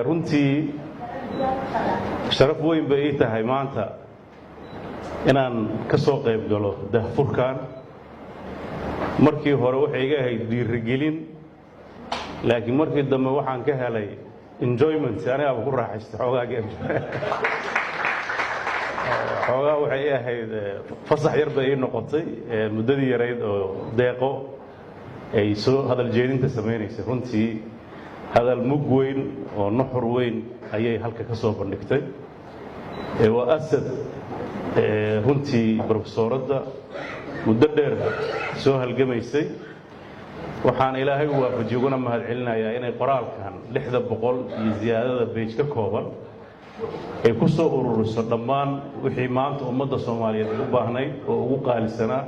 Runtii sharaf weyn bay ii tahay maanta inaan ka soo qayb galo daahfurkan. Markii hore waxay iga ahayd dhiirigelin, laakiin markii dambe waxaan ka helay enjoyment. Anigaaba ku raaxaystay xoogaa. Xoogaa waxay ii ahayd fasax yar bay ii noqotay muddadii yarayd oo Deeqo ay soo hadal jeedinta samaynaysay. Runtii hadal mug weyn oo nuxur weyn ayay halka ka soo bandhigtay. Waa asad runtii brofesoradda muddo dheer soo halgamaysay. Waxaan Ilaahay u waafajiye, uguna mahad celinayaa inay qoraalkan 600 iyo ziyaadada page ka kooban ay ku soo ururiso dhammaan wixii maanta ummadda Soomaaliyeed ay u baahnayd oo ugu qaalisanaa,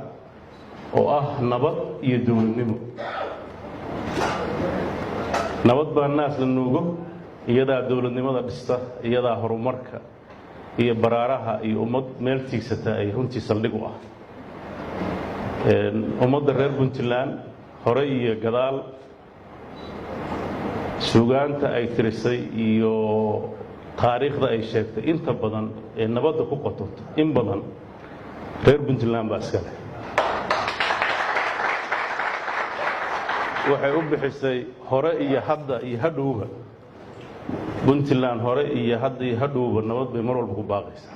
oo ah nabad iyo dowladnimo. Nabad baa naas la nuugo, iyadaa dowladnimada dhista, iyadaa horumarka iyo baraaraha iyo ummad meel tiigsata ay runtii saldhig u ah. Ummadda reer Puntland hore iyo gadaal, suugaanta ay tirisay iyo taariikhda ay sheegtay inta badan ee nabadda ku qotonto, in badan reer Puntland baa iska leh. Waxay u bixisay hore iyo hadda iyo hadhowba. Puntland hore iyo hadda iyo hadhowba nabad bay mar walba ku baaqaysaa.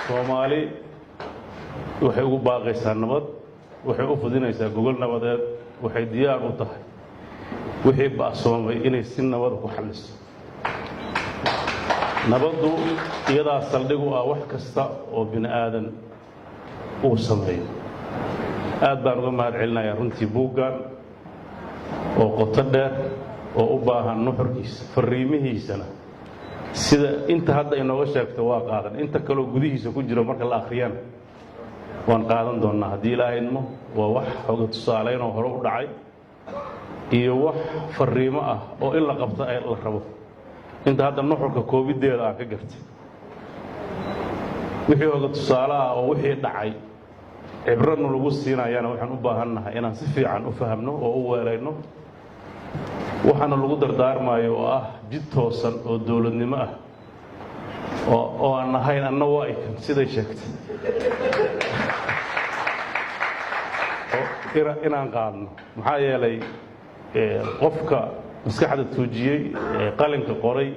Soomaali waxay ugu baaqaysaa nabad, waxay u fidinaysaa gogol nabadeed, waxay diyaar u tahay wixii ba'soomay inay si nabada ku xalliso. Nabaddu iyadaa saldhig u ah wax kasta oo bini aadan uu sameeyo. Aad baan uga mahad celinayaa runtii buuggan oo qoto dheer oo u baahan nuxurkiisa, fariimihiisana sida inta hadda inooga sheegto waa qaadan, inta kaloo gudihiisa ku jiro marka la akhriyana waan qaadan doonnaa haddii Ilaahay idmo. Waa wax xoga tusaalaynoo hore u dhacay iyo wax fariimo ah oo in la qabto la rabo. Inta hadda nuxurka koobiddeeda aan ka gartay, wixii hoga tusaale ah oo wixii dhacay cibrana lagu siinayana, waxaan u baahannahay inaan si fiican u fahamno oo u weelayno. Waxaana lagu dardaarmayo oo ah jid toosan oo dowladnimo ah oo aan ahayn anna waa ikan siday sheegtay inaan qaadno. Maxaa yeelay, qofka maskaxda tuujiyey ee qalinka qoray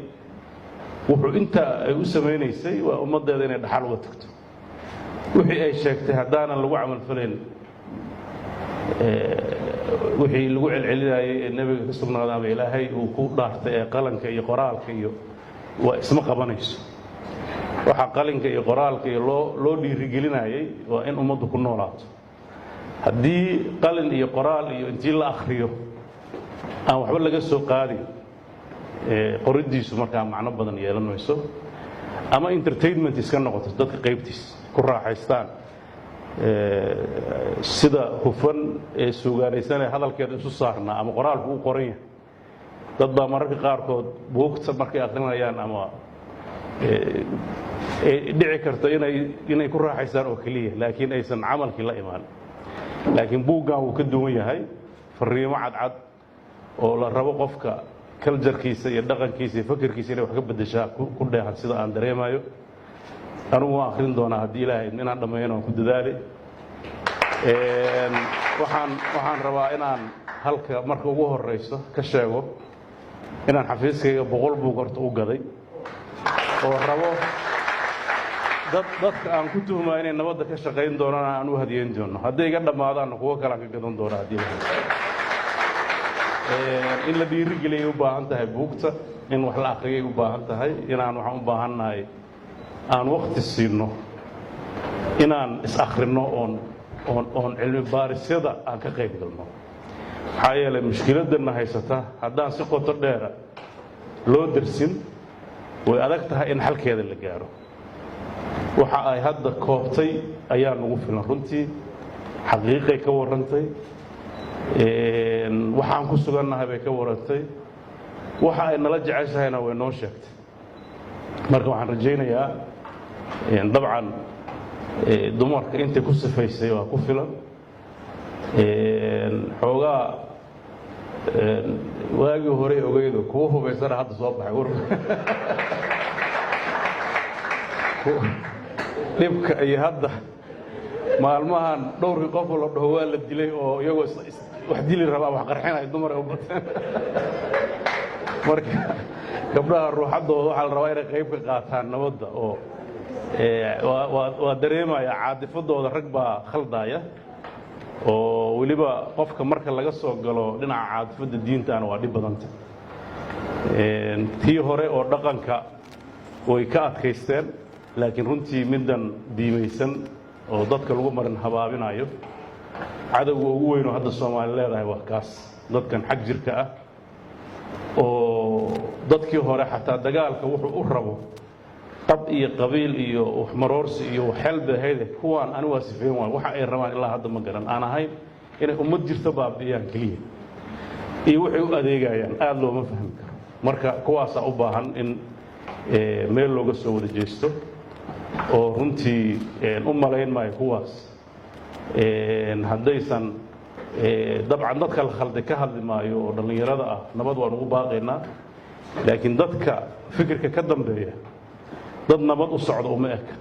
wuxuu intaa ay u samaynaysay waa ummaddeeda inay dhaxal uga tagto. Wixii ay sheegtay haddaanan lagu camalfalayn, wixii lagu celcelinayay ee Nebiga ka sugnaada ama Ilaahay uu ku dhaartay ee qalanka iyo qoraalka iyo waa isma qabanayso. Waxaa qalinka iyo qoraalka iyo loo dhiirigelinayay waa in ummaddu ku noolaato. Haddii qalin iyo qoraal iyo intii la akhriyo aan waxba laga soo qaadin, qoriddiisu markaa macno badan yeelan mayso, ama entertainment iska noqoto, dadka qaybtiis ku raaxaystaan sida hufan ee suugaanaysanee hadalkeeda isu saarnaa ama qoraalku u qoran yahay. Dad baa mararka qaarkood buugta markay akrinayaan ama dhici karto inay ku raaxaystaan oo keliya, laakiin aysan camalkii la imaan. Laakiin buuggan wuu ka duwan yahay. Fariimo cadcad oo la rabo qofka culture-kiisa iyo dhaqankiisa iyo fakirkiisa inay wax ka beddeshaa ku dheehan, sida aan dareemayo. Anigu waan akhrin doonaa haddii Ilaahay inaan dhammeeyana waan ku dadaali. Waxaan rabaa inaan halka marka ugu horeyso ka sheego inaan xafiiskayga 100 buug horta u gaday, oo rabo dadka aan ku tuhmaa inay nabadda ka shaqayn doonaan aan u hadiyeyn doono. Hadday iga dhammaadaanna kuwo kale aan ka gadan doona haddii in la dhiirigeliyay u baahan tahay buugta, in wax la akhriyay u baahan tahay, inaan waxaan u baahannahay Aan wakhti siinno inaan is akhrinno oon cilmi baarisyada aan ka qayb galno, maxaa yeelay mushkiladdanna haysata haddaan si qoto dheera loo dersin, way adag tahay in xalkeeda la gaaro. Waxa ay hadda koobtay ayaa nagu filan. Runtii xaqiiqay ka warrantay, waxaan ku sugannahay bay ka warrantay, waxa ay nala jeceshahayna way noo sheegtay. Marka waxaan rajaynayaa, dabcan dumarka intay ku sifaysay waa ku filan. Xoogaa waagii horey ogeydo kuwa hubaysana hadda soo baxay. War dhibka iyo hadda maalmahan dhowrkii qofoo la dhaho waa la dilay oo iyagoo wax dili rabaa, wax qarxinaya, dumar ay u bateen. Marka gabdhaha ruuxaddooda waxaa la rabaa inay qayb ka qaataan nabadda oo waa dareemaya caadifadooda. Rag baa khaldaaya oo weliba qofka marka laga soo galo dhinaca caadifadda diintaana waa dhib badanta. Tii hore oo dhaqanka way ka adkaysteen, laakiin runtii middan diimaysan oo dadka lagu marin habaabinayo, cadowga ugu weyn oo hadda Soomaali leedahay waa kaas, dadkan xag jirka ah oo dadkii hore xataa dagaalka wuxuu u rabo qab iyo qabiil iyo waxmaroorsi iyo waxeel bay ahayde. Kuwaan ani waa sifeyn waay, waxa ay rabaan ilaa hadda ma garan, aan ahayn inay ummad jirto baabi'iyaan keliya, iyo waxay u adeegayaan aada looma fahmi karo. Marka kuwaasaa u baahan in meel looga soo wada jeesto oo runtii u malayn maayo kuwaas haddaysan, dabcan dadka la khalday ka hadli maayo oo dhallinyarada ah, nabad waan ugu baaqaynaa, laakiin dadka fikirka ka dambeeya dad nabad u socda uma eka.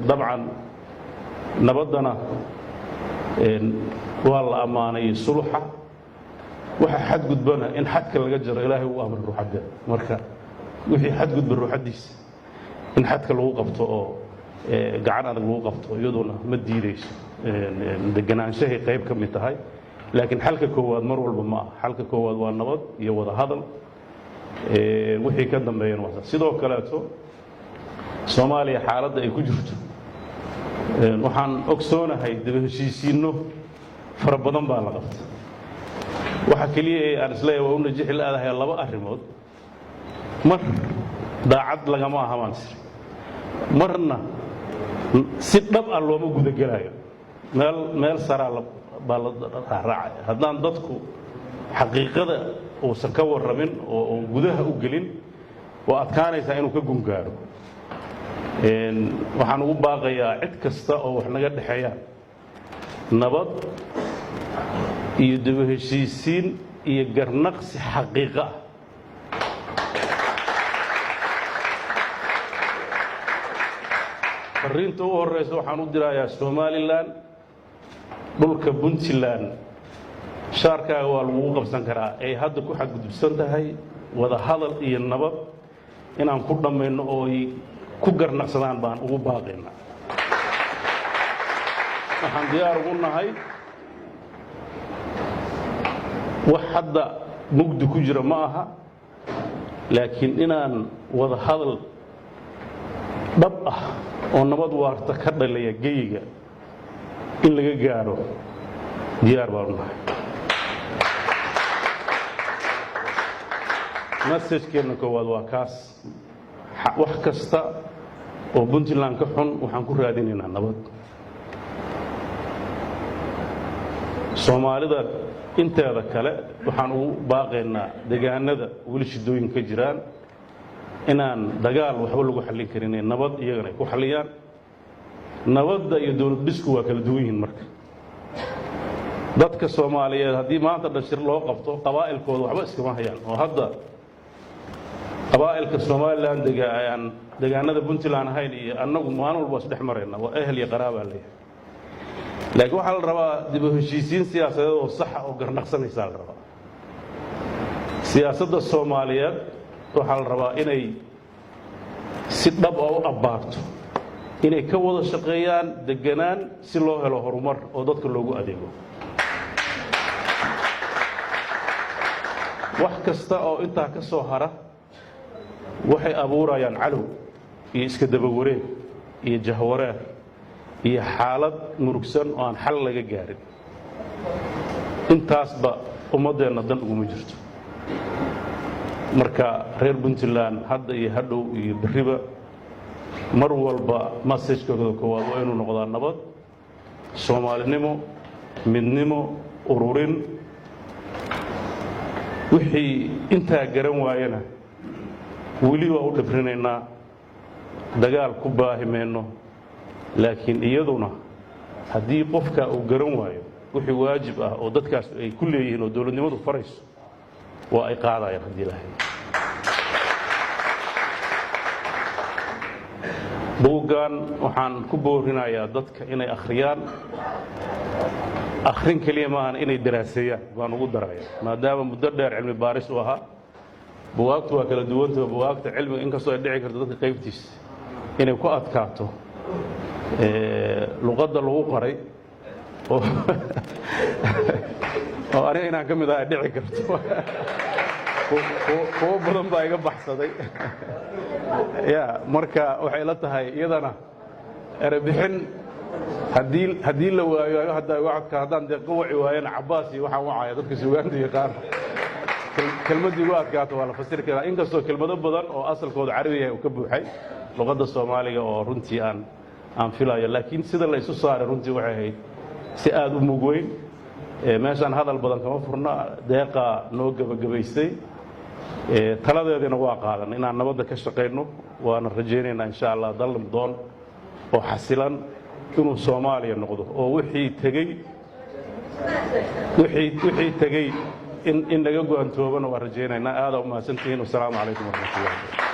Dabcan nabaddana waa la ammaanay, suluxa waxa xadgudbana in xadka laga jaro Ilaahay uu amray ruuxaddeeda. Marka wixii xadgudba ruuxaddiisa in xadka lagu qabto oo gacan adag lagu qabto, iyaduna ma diideyso, deganaanshahay qayb ka mid tahay. Laakiin xalka koowaad mar walba ma aha. Xalka koowaad waa nabad iyo wada hadal, wixii ka dambeeyana waa sidoo kaleeto. Soomaaliya xaaladda ay ku jirto waxaan ogsoonahay, daba heshiisiinno fara badan baa la qabtay. Waxa keliya ee aan isleeyahay waa u najixi la-dahay laba arrimood: mar daacad lagama aha baan isiri, marna si dhab ah looma gudagelaayo. Meel meel saraa baa la raacaya haddaan dadku xaqiiqada uusan ka warramin oo uun gudaha u gelin, waa adkaanaysaa inuu ka gungaaro. Waxaan ugu baaqayaa cid kasta oo wax naga dhexeeyaan nabad iyo daba heshiisiin iyo garnaqsi xaqiiqo ah. Fariinta u horeysa waxaan u dirayaa Somaliland: dhulka Puntland shaarkaaga waa lagugu qabsan karaa ay hadda ku xadgudubsan tahay, wada hadal iyo nabad inaan ku dhammayno oo ay ku garnaqsadaan baan ugu baaqaynaa. Waxaan diyaar ugu nahay wax hadda mugdi ku jira ma aha, laakiin inaan wada hadal dhab ah oo nabad waarta ka dhalaya geyiga in laga gaaro diyaar baanu nahay. Message-keenna koowaad waa kaas. Wax kasta oo Puntland ka xun waxaan ku raadinaynaa nabad. Soomaalida inteeda kale waxaan ugu baaqaynaa deegaanada weli shidooyin ka jiraan inaan dagaal waxba lagu xallin karin, nabad iyagana ay ku xalliyaan. Nabadda iyo dowlad dhisku waa kala duwan yihiin. Marka dadka Soomaaliyeed haddii maanta dhashir loo qabto, qabaa'ilkooda waxba iskama hayaan, oo hadda qabaa'ilka Somaliland dega aan deegaanada Puntland ahayn iyo annagu maalin walba isdhex marayna, waa ehel iyo qaraabaa leeyahay. Laakiin waxaa la rabaa dib u heshiisiin siyaasadeed oo saxa oo garnaqsanaysaa la rabaa. Siyaasadda Soomaaliyeed waxaa la rabaa inay si dhab oo u abbaarto inay ka wada shaqeeyaan deganaan si loo helo horumar oo dadka loogu adeego. Wax kasta oo intaa ka soo hara waxay abuurayaan calow. iyo iska daba wareeg iyo jahwareer iyo xaalad murugsan oo aan xal laga gaarin. Intaasba ummaddeenna dan uguma jirto. Marka reer Puntland, hadda iyo hadhow iyo berriba, mar walba message-kooda koowaad waa inuu noqdaa nabad, Soomaalinimo, midnimo, ururin. Wixii intaa garan waayana weli waa u dhibrinaynaa, dagaal ku baahi mayno. Laakiin iyaduna haddii qofka uu garan waayo wixii waajib ah oo dadkaas ay ku leeyihiin oo dowladnimadu farayso, waa ay qaadayaan haddii lahay. Buuggan waxaan ku boorinayaa dadka inay akhriyaan. Akhrin keliya maahan, inay daraaseeyaan baan ugu daraya, maadaama muddo dheer cilmi baaris u ahaa. Bugaagtu waa kala duwantao, bugaagta cilmiga, inkastoo ay dhici karto dadka qaybtiis inay ku adkaato luqadda lagu qoray, oo aniga inaan ka mid aha ay dhici karto, kuwo badan baa iga baxsaday ya. Marka waxay la tahay iyadana erebixin haddii la waayo, hadda igu adkaa, haddaan deeqo waci waayana, Cabbaas iyo waxaan wacaya dadka suugaanta yaqaan. Kelmaddii igu adkaato waa la fasiri karaa, inkastoo kelmado badan oo asalkooda carabi yahay uu ka buuxay luqadda Soomaaliga, oo runtii aan filayo. Laakiin sida la isu saaray runtii waxay ahayd si aada u mug weyn. Meeshaan hadal badan kama furna. Deeqaa noo gebagabaystay, taladeediina waa qaadan inaan nabadda ka shaqayno, waana rajaynaynaa, insha Allah, dal doon oo xasilan inuu Soomaaliya noqdo, oo wixii tegey in laga go'antoobana waa rajaynaynaa. Aadaa u mahadsantihiin. Wasalaamu calaykum waraxmatullahi.